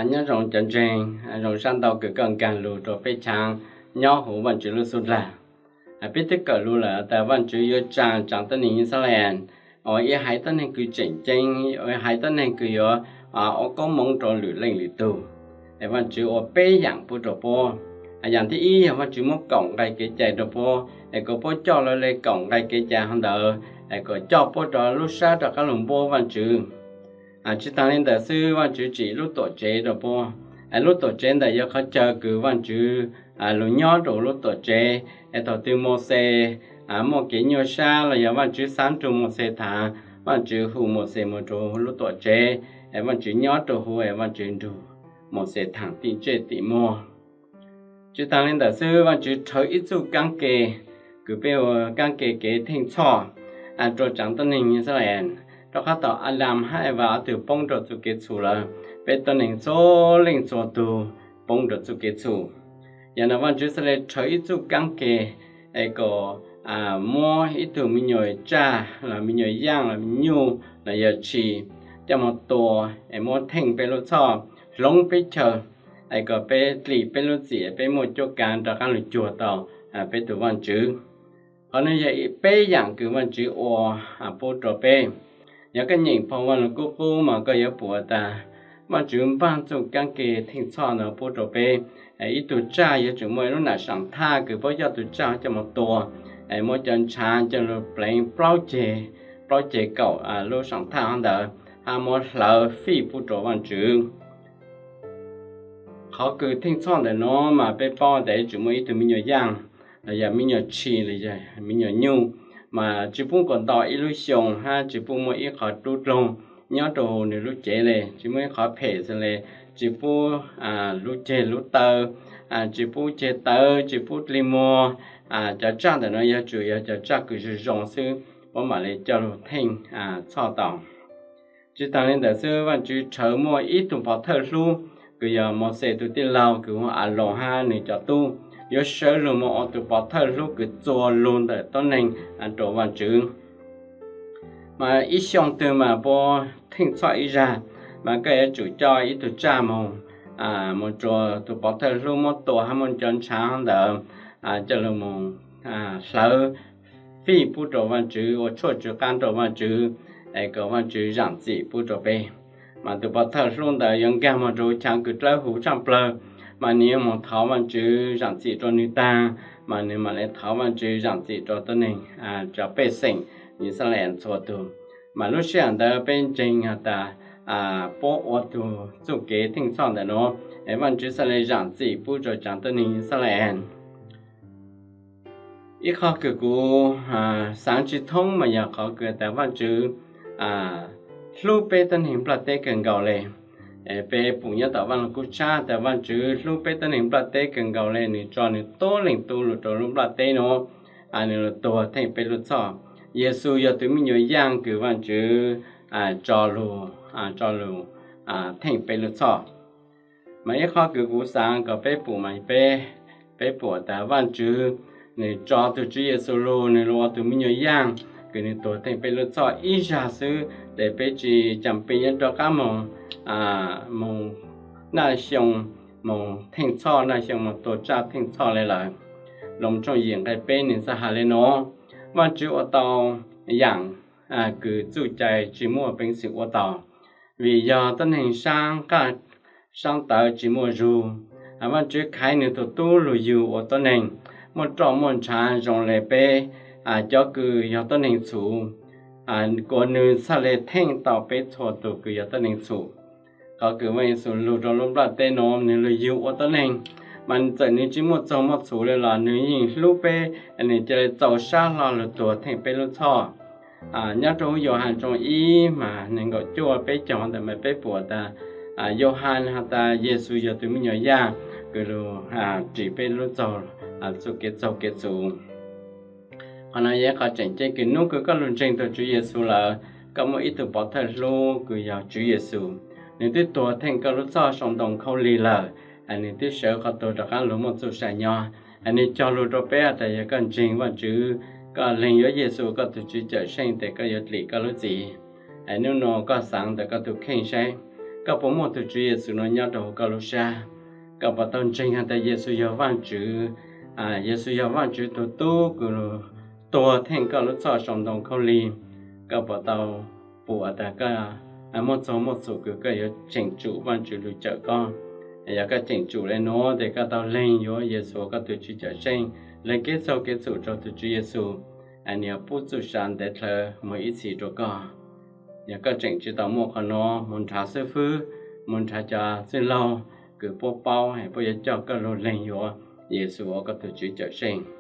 Nyob zoo cov ntseeg, zoo sab ntau kws koj nkaag lug rua peb chav nyob huv Vaajtswv lub xub dlag. Peb twb kawm lug lawm tas Vaajtswv yuav tsaa tsav tuab neeg Yixalayees ua ib haiv tuab neeg kws tseem ceeb, ua ib haiv tuab neeg kws yuav ua koob moov rua lwm leej lwm tug. Es Vaajtswv ua peb yaam pub rua puab. Yaam thib ib yog Vaajtswv muab kaum nqai kev cai rua puab, es kom puab coj lug le kaum nqai kev cai hov ntawd, es kom coj puab rua lub sab rov qaab lug npuab Vaajtswv. Tsi taag le ntawd xwb, Vaajtswv tsim lub tuam tsev rua puab. Lub tuam tsev ntawd yog qhov chaw kws Vaajtswv lug nyob rua lub tuam tsev. Es thaum twg Mauxes muaj kev nyuaj sab los yog Vaajtswv xaav nrug Mauxes thaam, Vaajtswv hu Mauxes moog rua lub tuam tsev, es Vaajtswv nyob rua huv, es Vaajtswv nrug Mauxes thaam tim ntsej tim muag. Tsi taag le ntawd xwb, Vaajtswv rhawv ib txuj kaab ke kws peb hu kaab ke kev theej txhoj rua tsav tuab neeg Yixalayees. Rua qhov thaum Adas hab Evas ob tug poob rua txuj kev txhum lawm, peb tuab neeg txhua leej txhua tug poob rua txuj kev txhum. Yog no Vaajtswv xaav le rhawv ib txuj kaab ke, es kom muab ib tug me nyuam tsaj los me nyuam yaaj los me nyuam nyuj los yog tshis coj moog tua, es muab theej peb lub txhoj, hloov peb chaw, es kom peb dlim peb lub txim, peb muaj cuab kaav rov qaab lug cuag tau peb tug Vaajtswv. Qhov no yog peb yaam kws Vaajtswv ua pub rua peb. Yog koj nyeem phau Vaaj Lug Kub Qub mas koj yuav pum tas Vaajtswv npaaj txuj kaab ke theej txhoj ntawd pub rua peb. Ib tug tsaj yuav tsum muaj ib lub nam saam thaj kws puab coj tug tsaj coj moog tua, es muab cov ntshaav coj lug pleev plaub ceg, plaub ceg kaum lub saam thaj hov ntawd, hab muab hlawv fij pub rua Vaajtswv. Qhov kws theej txhoj ntawm nuav mas peb paub tas yuav tsum muaj ib tug me nyuam yaaj los yog me nyuam tshis los yog me nyuam nyuj, mas tsi pub kuas nto ib lub xyoo hab tsi pub muaj ib qhov dub dloog nyob rua huv nws lub cev le, tsi muaj ib qhov phem xwb le, tsi pub lub ceg lub taw, tsi pub ceg taw, tsi pub dlig muag. Cov tsaj ntawm nuav yuav tsum yog cov tsaj kws zoo zoo xwb, puab mam le coj lug theej txhoj tau. Tsi taag le ntawd xwb, Vaajtswv rhawv muaj ib tug pov thawj hlub kws yog Mauxes tug tij laug kws hu Aloos hab nws cov tub, yuav sawv lug moog ua tug pov thawj hlub kws txuas lug ntawm tuab neeg rua Vaajtswv. Mas ib xyoo twg mas puab theej txhoj ib zag, mas koj yuav tsum coj ib tug tsaj moog, moog rua tug pov thawj hlub muab tua hab muab cov ntshaav hov ntawd coj lug moog hlawv fij pub rua Vaajtswv, ua tshuaj tsw qaab rua Vaajtswv, es kom Vaajtswv zaam txim pub rua peb. Mas tug pov thawj hlub ntawd yuav nkaag moog rua huv chaav kws dlawb huv tshaaj plawg, mas nws yuav moog thov Vaajtswv zaam txim rua nws taag, mas nws mam le thov Vaajtswv zaam txim rua tuab neeg, cov pej xeem Yixalayees txhua tug. Mas lub sij hawm ntawd peb ntseeg has tas puab ua tug txuj kev theej txhoj ntawm nuav, es Vaajtswv xaav le zaam txim pub rua tsav tuab neeg Yixalayees. Ib qhov kws kuv xaav tsi thoob mas yog qhov kws tas Vaajtswv hlub peb tuab neeg nplaj teb kawg nkaus le. Peb pum nyob tom Vaaj Lug Kub Tshab tas Vaajtswv hlub peb tuab neeg nplaj teb kawg nkaus le, nws tso nws tuab leeg Tub lug rua lub nplaj teb nuav, nws lug tuag theej peb lub txhoj. Yexus yog tug me nyuam yaaj kws Vaajtswv tso lug, tso lug theej peb lub txhoj. Mas ib qhov kws kuv xaav kom peb pum mas peb, peb pum tas Vaajtswv nws tso tug Tswv Yexus lug, nws lug ua tug me nyuam yaaj kws nws tuag theej peb lub txhoj ib zag xwb, tes peb tsi caam peb yuav rov qaab moog, moog naj xyoo, moog theej txhoj naj xyoo, moog tua tsaj theej txhoj le lawm. Loos tshooj yim nqai peb nws txhaj has le nuav: Vaajtswv ua tau yaam kws txuj cai tsi muaj peev xwm ua tau, vim yog tuab neeg saab qaj saab tawv tsi muaj zug. Vaajtswv khaiv nws tug Tub lug yug ua tuab neeg, muaj roj muaj ntshaav zoo le peb, cov kws yog tuab neeg txhuv, kuas nws txhaj le theej tau peb txhua tug kws yog tuab neeg txhum. Qhov kws Vaaj Yexus lug rua lub nplaj teb nuav, nws lug yug ua tuab neeg, mas txawm nws tsi muaj txaug muaj txhum le los nws yeej hlub peb, nws ca le txaus sab hlo lug tuag theej peb lub txhoj. Nyob rua huv Yauhas tshooj ib mas neeg nkaum cuaj peb caug ntawm mas peb pum tas Yauhas has tas Yexus yog tug me nyuam yaaj kws lug ris peb lub txaug, txuj kev txaug kev txhum. Qhov no yog ib qhov tseem ceeb kws nub kws koj lug ntseeg tug Tswv Yexus lawm, koj muaj ib tug pov thawj hlub kws yog Tswv Yexus. Nws twb tuag theej koj lub txhoj sau ntoo khaub lig lawm, nws twb sawv qhov tuag rov qaab lug muaj txuj sa nyob. Nws cog lug rua peb tas yog koj ntseeg Vaajtswv, koj lees yuav Yexus koj tug Tswv Cawmseej tes koj yuav dlim koj lub txim. Nub nua koj xaav ntawm koj tug kheej saib, Koj puas muaj tus Tswv Yexus no nyob rau hauv koj lub sab? Koj puas tau ntseeg has tas Yexus yog Vaajtswv, Yexus yog Vaajtswv tug tub kws tuag theej koj lub txhoj sau ntoo khaub lig? Koj puas tau pum tas koj muaj txog muaj txhum kws koj yuav cheem tsum Vaajtswv lug cawm koj? Yog koj cheem tsum le nuav tes koj tau leeg yuav Yexus ua koj tug Tswv Cawmseej, lees kev txaug kev txhum rua tug Tswv Yexus, nwg yuav pub txuj sa ntev dlhawv moog ib txhis rua koj. Yog koj tseem tsi tau muaj qhov nuav, moog nrhav xwb fwb, moog nrhav cov txwj laug kws puab paub, puab yuav coj koj lug leeg yuav Yexus ua koj tug Tswv Cawmseej.